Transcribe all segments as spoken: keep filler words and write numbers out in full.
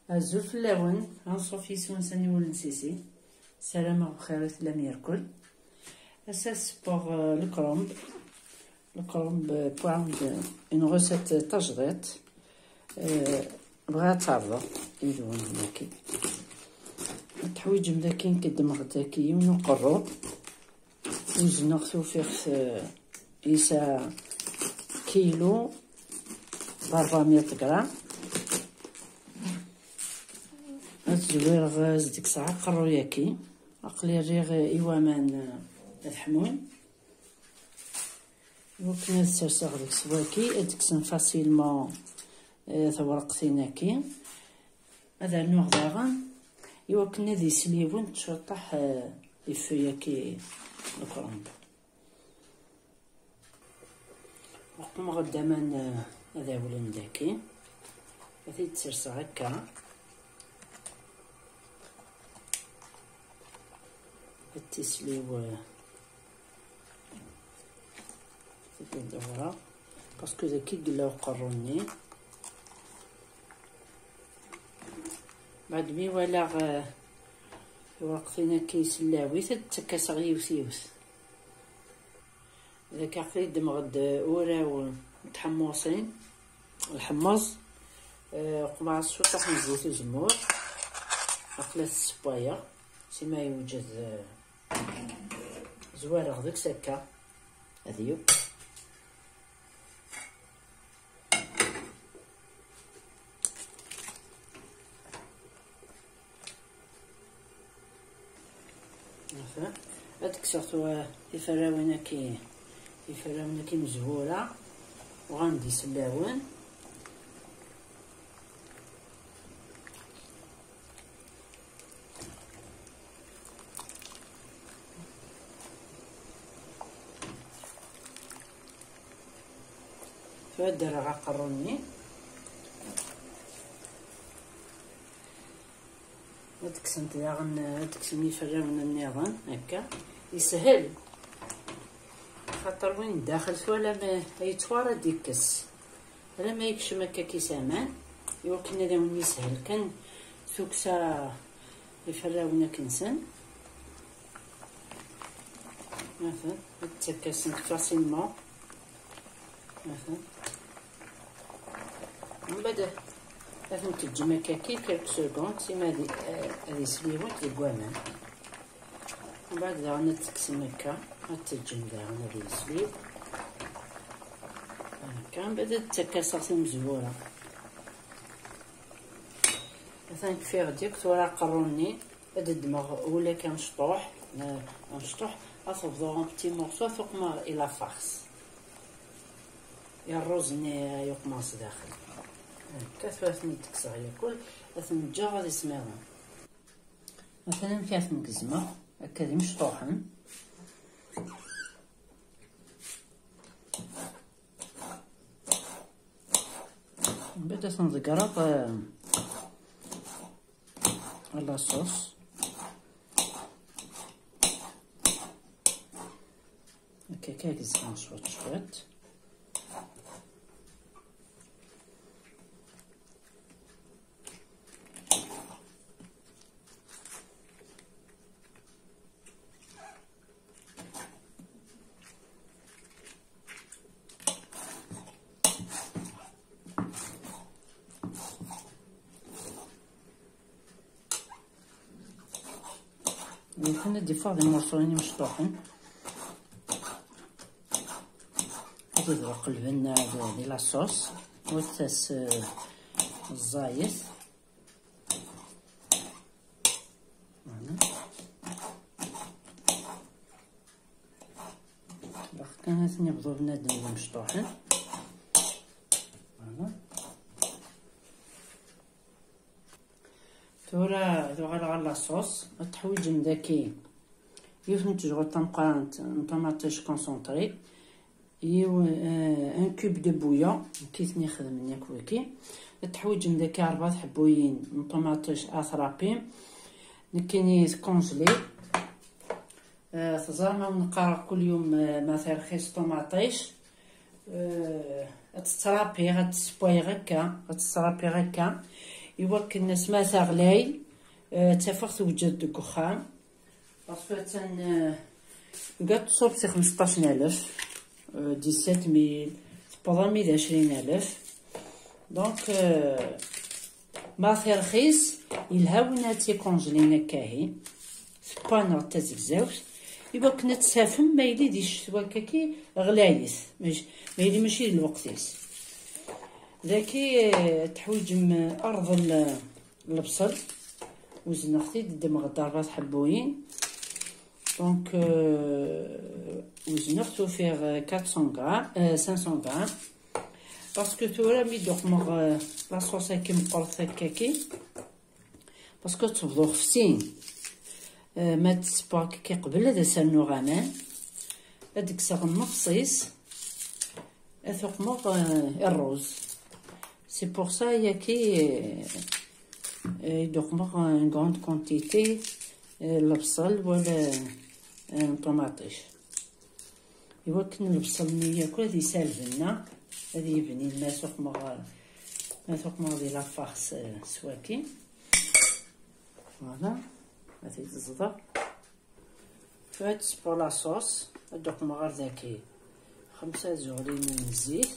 Azul fell-awen, anṣuf yis-wen s aniwel n Sisi. Ssarameɣ bxir i tellam yerkul. Ass-a ssewweɣ, eh, lekrumb. Lekrumb, eh, pour une recette tajdiṭ. Eh, bɣiɣ ad tɛerḍeɣ yid-wen daki. Ad teḥwiǧem daki, nkeddmeɣ-d daki yiwen uqerru. Uzneɣ tufiɣt, eh, yesɛa kilu d ṛebɛemya gram. Ad zwireɣ, eh, ad s-d-kkseɣ aqerru-yaki. Aql-i rriɣ, eh, i waman, eh, ad ḥmun. Iwakken ad serseɣ deg-s waki, ad d-kksen facilement, eh, tawreqtin-agi. Ad rnuɣ daɣen iwakken ad isliwen cwiṭaḥ, eh, ifeyaki lekrumb. Uqmeɣ-d aman, eh, ad awlen daki. Ad t-id-serseɣ akka. Ad tisliw, eh, Tafat dɣura, parce que dagi i yella uqerru-nni. Baɛd mi walaɣ, eh, tiwerqtin akka yesellawit, ad d-ttakaseɣ yiwet yiwet. Dagi aql-i ddmeɣ-d uraw n tḥemmuṣin, lḥemmeẓ, eh, qmeɣ-as cwiṭaḥ n zzit uzemmur, aql-i ad t-ssewwayeɣ, sima yewǧed, eh, Zwareɣ deg-s akka. Ad yeww. Ad kkseɣ tura tiferrawin-agi, tiferrawin-agi mezwura, uɣalen d isellawen. Tura ad d-rreɣ aqerru-nni. Ad kksent daɣen, ad kksem iferrawen nniḍen, akka. Yeshel. Xaṭer win daxel tura alamma yettwar ad ikkes. Alamma yekcem akka s aman, iwakken ad awen-yeshel kan tukksa iferrawen akken-sen. Atan, ad ttakkasen facilement. Atan. Mbeɛd ad ten-teǧǧem akka quelques secondes, sima ad, eh, ad isliwent deg waman. Mbeɛd daɣen ad tekksem akka, ad teǧǧem daɣen ad yisliw. Akka, mbeɛd ad ttakkaseɣ timezwura. Atan kfiɣ-d yakk tura aqerru-nni, ad ddmeɣ ula kan amecṭuḥ, eh, amecṭuḥ, ad t-bḍuɣ en petits morceaux, ad t-uqmeɣ i la farce. I rruz-nni ay uqmeɣ sdaxel. Akka tura ad ten-id-kkseɣ yakk, ad ten-ǧǧeɣ ad ismiḍen. Atan amek ara ten-gezmeɣ, akka d imecṭuḥen. Mbeɛd ad ten-ḍeggreɣ, eh, à la sauce. Akka kan gezmeɣ cwiṭ cwiṭ. Iwakken ad d-iffeɣ d imurṣuyen imecṭuḥen. Ad d-qelben di la sauce. Wettas, eh, ẓẓayet. Voilà. Bɣiɣ kan ad ten-ibḍu bnadem d imecṭuḥen. Voilà. Tura ad uɣaleɣ ɣer la sauce. Ad teḥwiǧem daki yiwet n tejɣult tameqqrant n ṭumaṭic concentré, yiwen, eh, un cube de bouillon, nekkini xedmen yakk wiki. Ad teḥwiǧem daki rebɛa tḥebbuyin n ṭumaṭic attrapi, nekkini tkonjli. Eh, teẓram, am neqqareɣ kul yum, eh, ma terxis ṭumaṭic, eh, ad tettrapiɣ, ad tessewwayeɣ akka, ad tettrapiɣ akka. Iwakken asma teɣlay, eh, ttafeɣ tewǧed deg uxxam. Parce que attan, eh, tga تصوب si خمسطاش ألف, eh, dix-sept mille, tewweḍ armi d عشرين ألف. Donc, eh, ma tirxis, yelha win ad tikunjlin akkahi. Tewwa neɣ d tazegzawt, iwakken ad tafem ma yili di ccetwa akkaki ɣlayet, mac-, ma yili mačči d lweqt-is. Daki, eh, teḥwiǧem, eh, arḍel, eh, lebṣel, wezneɣ-t-id, ddmeɣ-d ṛebɛa tḥebbuyin. Donc, eh, wezneɣ-t, ufiɣ, eh, quatre cents grammes, eh, cinq cents grammes. Parce que tura mi d-uqmeɣ, eh, la sauce-agi meqqret akkaki, parce que ad tebḍu xefsin. Eh, ma d-tessewwa akka qbel ad as-rnuɣ aman, ad d-kkseɣ nnefs-is, ad t-uqmeɣ, eh, i ṛṛuz. C'est pour ça yaki, eh, eh, i d-uqmeɣ une grande quantité, eh, lebṣel wala, eh, ṭumaṭic. Iwakken lebṣel-nni yakk ad yesɛu lbenna, ad yebnin ma tuqmeɣ, ma tuqmeɣ di la farce, eh, s waki. Voilà, ad t-id-ẓḍeɣ. Faites pour la sauce, ad d-uqmeɣ ɣer daki xemsa zuɣlimen n zzit.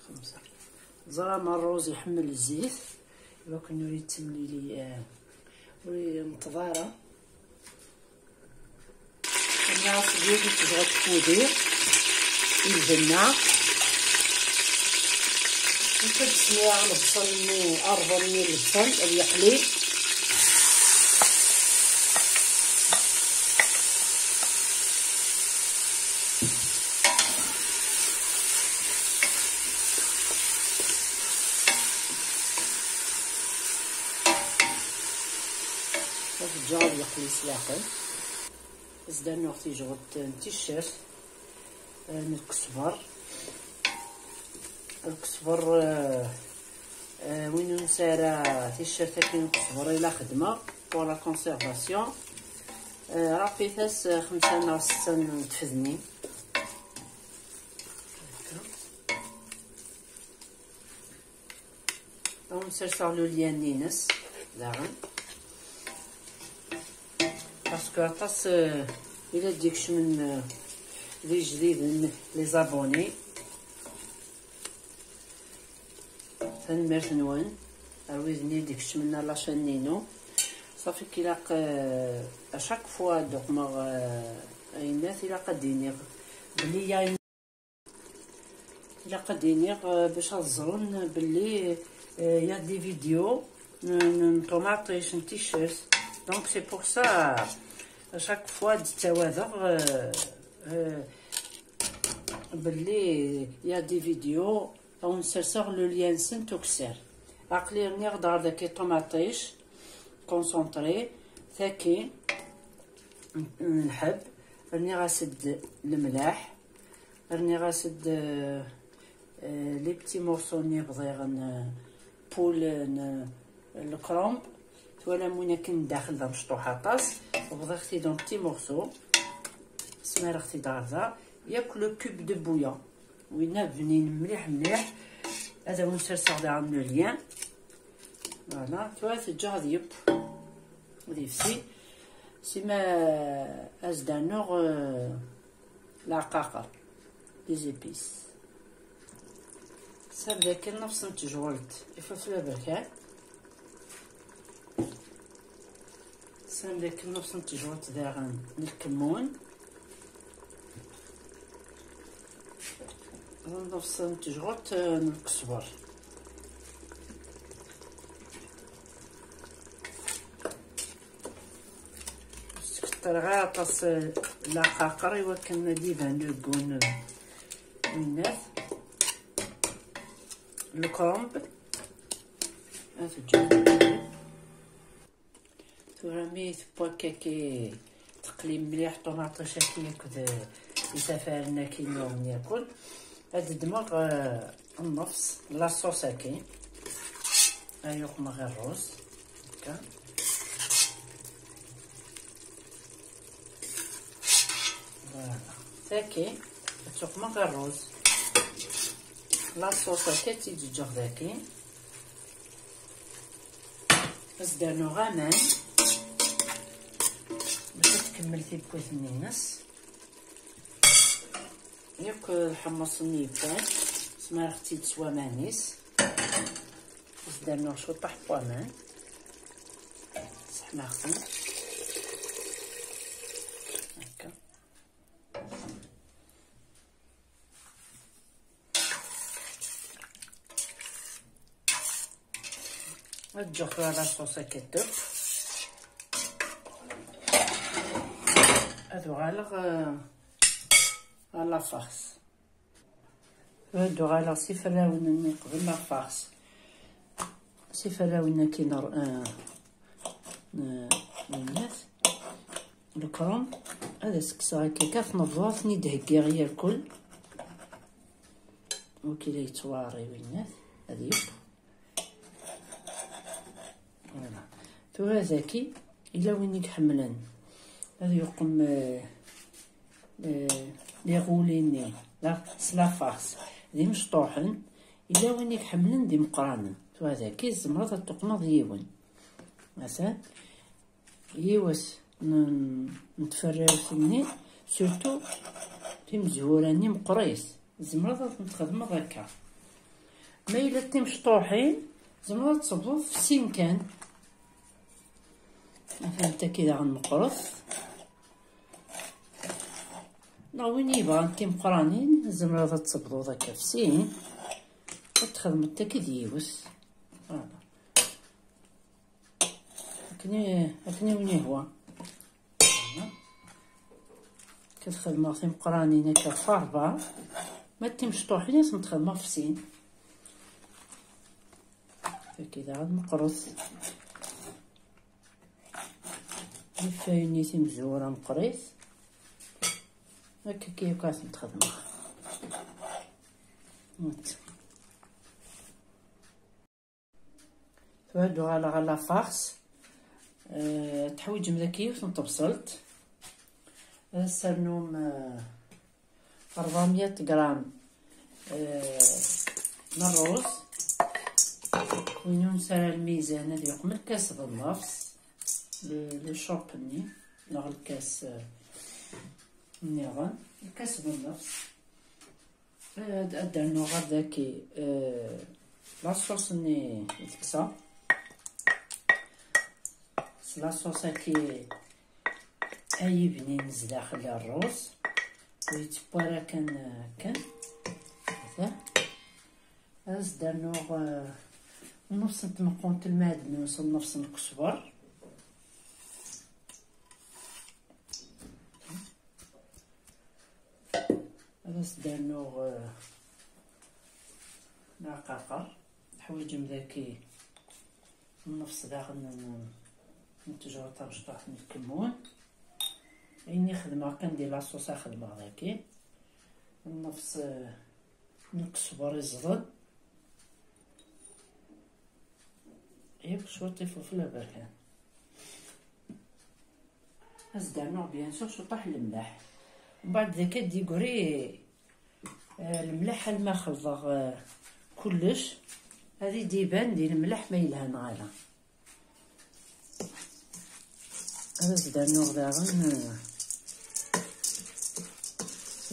Xemsa. Ẓra ma ṛṛuz iḥemmel zzit, iwakken ur yettemlili, eh, ur yenṭeḍ ara. Nniɣ-as yiwet tebɣa tfudi i lbenna. Nekk ad d-smiɣ lebṣel-nni, arḍel-nni n lebṣel ad yeqli. Ad ǧǧeɣ ad yeqli s leɛqel. Ad s-d-rnuɣ tijɣelt n ticcert, eh, n lkesber. Lkesber, eh, eh, win ur nesɛi ara ticcert akken n lkesber i la xedmeɣ pour la conservation. Eh, rapit-as, eh, xemsa neɣ setta n tfednin. Ad wen-serseɣ lulyan-ines daɣen. Parce que aṭas, eh, i la d-ikecmen, eh, d ijdiden, les abonnés. Tanemmirt-nwen ar wid-nni i d-ikecmen ar la chaîne-inu. Safi k-ilaq, eh, à chaque fois ad d-uqmeɣ, eh, ayennat, ilaq ad d-iniɣ belli ya Ilaq ad d-iniɣ, euh, bac ad ẓren belli, euh, y a des vidéos n, n, n ṭumaṭic, n t-shirts. Donc c'est pour ça, à chaque fois ad d-ttawadeɣ, euh, euh, belli y a des vidéos, ad wen-serseɣ le lien-nsent ukessar. Aql-i rniɣ-d ɣer dagi ṭumaṭic, concentré, tagi n, n lḥebb, rniɣ-as-d lemlaḥ, rniɣ-as-d, euh, euh, les petits morceaux-nni bḍiɣ n, euh, poule, n, euh, le crambe. Twalam win akken daxel d amecṭuḥ aṭas. Bḍiɣ-t-id en petits morceaux. Smareɣ-t-id ɣer da. Yakk le cube de bouillon. Winna bnin mliḥ mliḥ. Ad awen-serseɣ daɣen le lien. Voilà, tura teǧǧa ad yeww, ad yefsi. Sima, euh, ad s-d-rnuɣ, euh, leɛqaqer, les épices. Sɛiɣ dakken nnefṣ n tejɣelt ifulful aberkan. Sɛiɣ dakken nnefṣ n tejɣelt daɣen n lkemmun. Nnefṣ n tejɣelt, eh, n lkesber. Ur skeṭṭreɣ ara aṭas, eh, leɛqaqer i wakken ad d-iban le goût n, eh, winnat. Le crambe. Ad teǧǧeḍ. Tura mi tewwa akkaki, teqli mliḥ ṭumaṭic-agi akked isafaren-agi nniḍen yakk, ad ddmeɣ, eh, nnefṣ n la sauce-agi. Ad yuqmeɣ i ṛṛuz. Akka. Voilà. Tagi, Ad tuqmeɣ ɣer rruz. La sauce akka i tt-id-ǧǧeɣ daki. Ad s-d-rnuɣ aman bac ad tkemmel tiwwit-nni-ines. Yakk lḥemmeṣ-nni yeffan, smareɣ-tt-id s waman-is. Ad s-d-rnuɣ cwiṭaḥ n waman. Seḥmaɣ-ten. Akka. Ad ǧǧeɣ tura la sauce akka teṭṭef. Ad uɣaleɣ, euh, à la farce. Ad uɣaleɣ s iferrawen-nni qbel la farce. S iferrawen-agi n r-, euh, n-, n-, lekrum. Ad as-kkseɣ akka kan, nebḍu ad ten-id-heggiɣ irkul. Wagi la yettwaɛer i winnat, ad yeww. Voilà. Tura daki, yella win i iḥemmlen ad yuqem, euh, euh, les roulés-nni, la, s la farce, d imecṭuḥen, yella win i iḥemmlen d imeqqranen. Tura daki, tzemreḍ ad tuqmeḍ yiwen. Atan, yiwet n, n tferrawt-nni, surtout timezwura-nni meqqrit, tzemreḍ ad tent-txedmeḍ akka. Ma yella d timecṭuḥin, tzemreḍ ad tebduḍ f sin kan. Atan taki daɣen meqqret. Neɣ win yebɣan timeqqranin, tzemreḍ ad tebduḍ akka f sin, ad txedmeḍ taki d yiwet. Voilà. Akken i, akken i wen-ihwa. Ad xedmeɣ timeqqranin akka f ṛebɛa, ma d timecṭuḥin ad tent-xedmeɣ f sin. Taki daɣen meqqret. Ifayni timezwura meqqrit. Akka kan yakk ad tent-xedmeɣ. Netta. Tura ad uɣaleɣ ɣer la farce. Euh, teḥwiǧem daki yiwet n tebṣelt. Ad as-ternum, euh, ṛebɛemya gram, euh, n ṛṛuz. Win ur nesɛi ara lmizan ad yuqem lkas d nnefṣ. Le, le chope-nni, neɣ lkas, euh, nniḍen. Lkas d nnefṣ. Ad, ad d-rnuɣ ɣer daki, eh, la sauce-nni i tekkseɣ. S la sauce-agi ay ibnin zdaxel ṛṛuz. Ur yettewwi ara kan, eh, kan. Hada. Ad as-d-rnuɣ, eh, nnefṣ n tmeqqunt n lmeɛden s nnefṣ n ukesber. Ad as-d-rnuɣ, eh, leɛqaqer. Teḥwiǧem daki nnefṣ daɣen n, n ttejṛa tamecṭuḥt n lkemmun. Ayen i xedmeɣ kan di la sauce a xedmeɣ daki. Nnefṣ, eh, n ukesber iẓden. Yakk cwiṭ ifufel aberkan. Ad s-d-rnuɣ, bien sûr, cwiṭaḥ lemleḥ. Mbeɛd daki ad d-yegri, eh, lemleḥ alma xelḍeɣ, eh, kullec. Ad yi-d-iban di lemleḥ ma yelha neɣ ala. Ad as-d-rnuɣ daɣen, eh,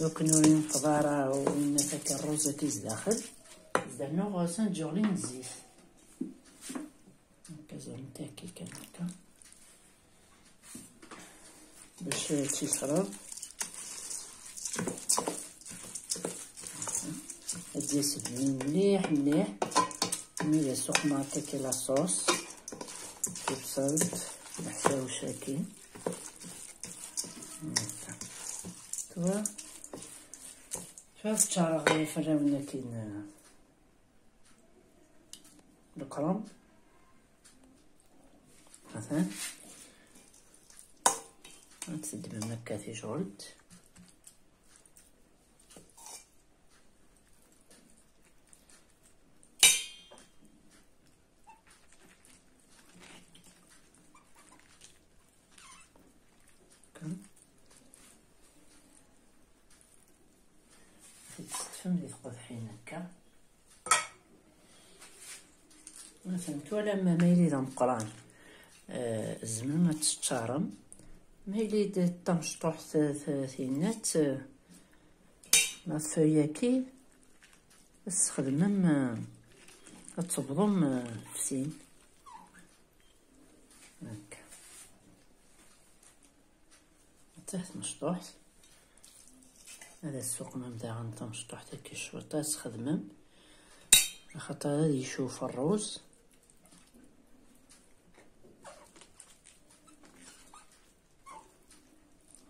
lukan ur yenfeḍ ara winna akka ṛṛuz-agi zdaxel. Ad as-d-rnuɣ, eh, cinq journées n zzit. Akka zermt akka kan akka. Bac ad tt-yesreḍ. Ad d-yas bnin mliḥ mliḥ. Mi d asuqmeɣ akka la sauce, tibṣelt, leḥcawec-agi. Tura, tura ad ččareɣ iferrawen-agi n lekrum. Atan. Ad teddmem akka tijult. Di tqedḥin akka. Atan twalam ma yili d ameqqran, eh, tzemrem ad teččarem. Ma yili d tamecṭuḥt, eh, tinnat, eh, la feuille-agi, ad tesxedmem, eh, ad tebḍem, eh, f sin. Akka. Attah tamecṭuḥt. Ad as-suqmem daɣen tamecṭuḥt-agi cwiṭ, ad as-txedmem, axaṭer ad yecuf ṛṛuz.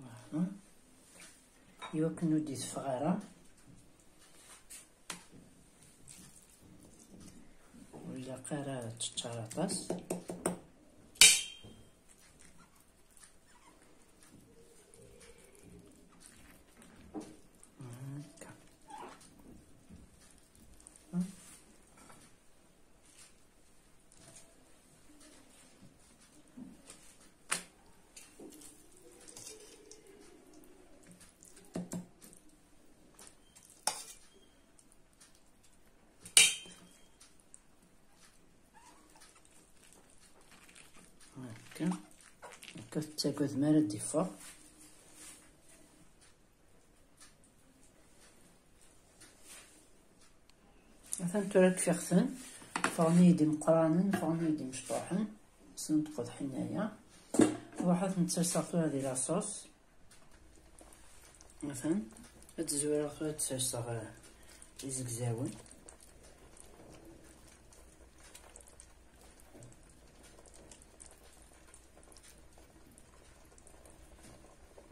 Aha. Iwakken ur d-iteffeɣ ara. Ur ilaq ara ad teččar aṭas. Akka. Akka. Akka tettagadem ara d-iffeɣ. Atan tura kfiɣ-ten. Ffɣen-iyi-d imeqqranen, ffɣen-iyi-d imecṭuḥen. Ssnen tqedḥin aya. Ruḥ ad ten-sserseɣ tura di la sauce. Atan, ad zwireɣ tura ad serseɣ, eh, izegzawen.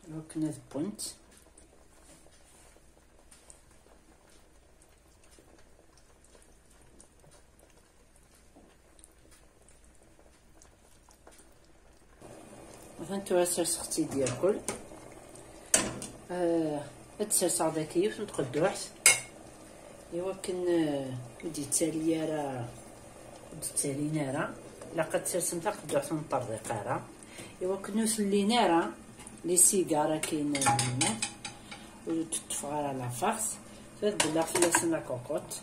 Iwakken ad wwent. Atan tura serseɣ-tt-id yakul. Eh, ad d-serseɣ daki yiwet n tqedduḥt. Iwakken, eh, ur d-yettali ara, ur d-ttalin ara. Ilaq ad d-tersem taqedduḥt ur neṭṭerḍiq ara. Iwakken ur tellin ara les cigares akin, eh, ur d-teṭṭfeɣ ara la farce. Ad bellaɣ fell-asen la cocotte.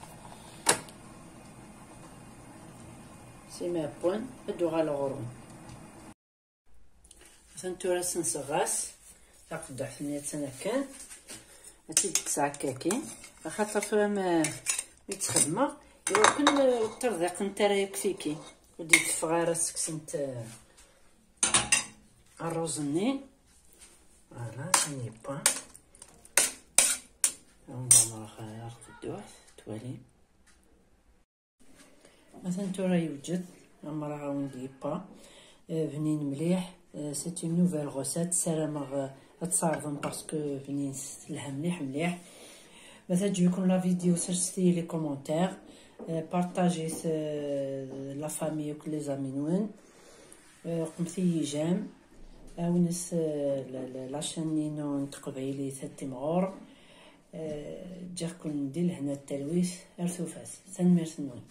Si ma wwin, ad d-uɣaleɣ ɣur-wen. Atan tura senseɣ-as taqeddaḥt-nni attan akken. Ad tt-id-kkseɣ akka-agi. Axaṭer tura ma, mi tt-xedmeɣ, iwakken ur ṭṭerḍiqent ara yakk tiki. Ur d-iteffeɣ ara seg-sent, eh, ṛṛuz-nni. Voilà, ça n'est pas. Ad wen-d-amreɣ ɣer tqedduḥt, twalim. Atan tura yewjed, amreɣ ad wen-d-yebba. Eh, bnin mliḥ. Eh, c'est une nouvelle recette. Ssarameɣ, eh, ad tt-tɛerḍem parce que bnin, telha mliḥ mliḥ. Ma teɛǧeb-iken la vidéo, serset-iyi les commentaires. Eh, partagez, eh, la famille akked les amis-nwen. Eh, qemt-iyi j'aime. Ɛawnet, eh, la, la, la chaîne-inu n teqbaylit ad timɣur. Eh, ǧǧiɣ-ken di lehna d talwit. Ar tufat. Tanemmirt-nwen.